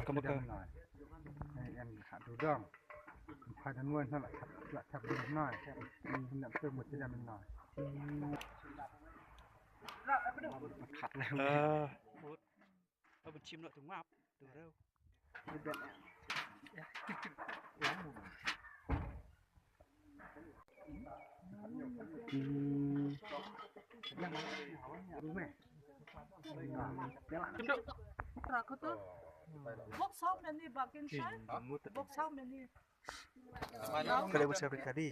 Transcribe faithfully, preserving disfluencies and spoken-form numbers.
Ka ma ka. Em ha tu dong. Kha dan wan ha la thap la thap ding noi. Ni na tu mo ti dam noi. Khat le. Ah. Ơ, ban chim noh tu ngap, tu reu. Box how many buck inside? Box how many? Ka dei ban share kadi.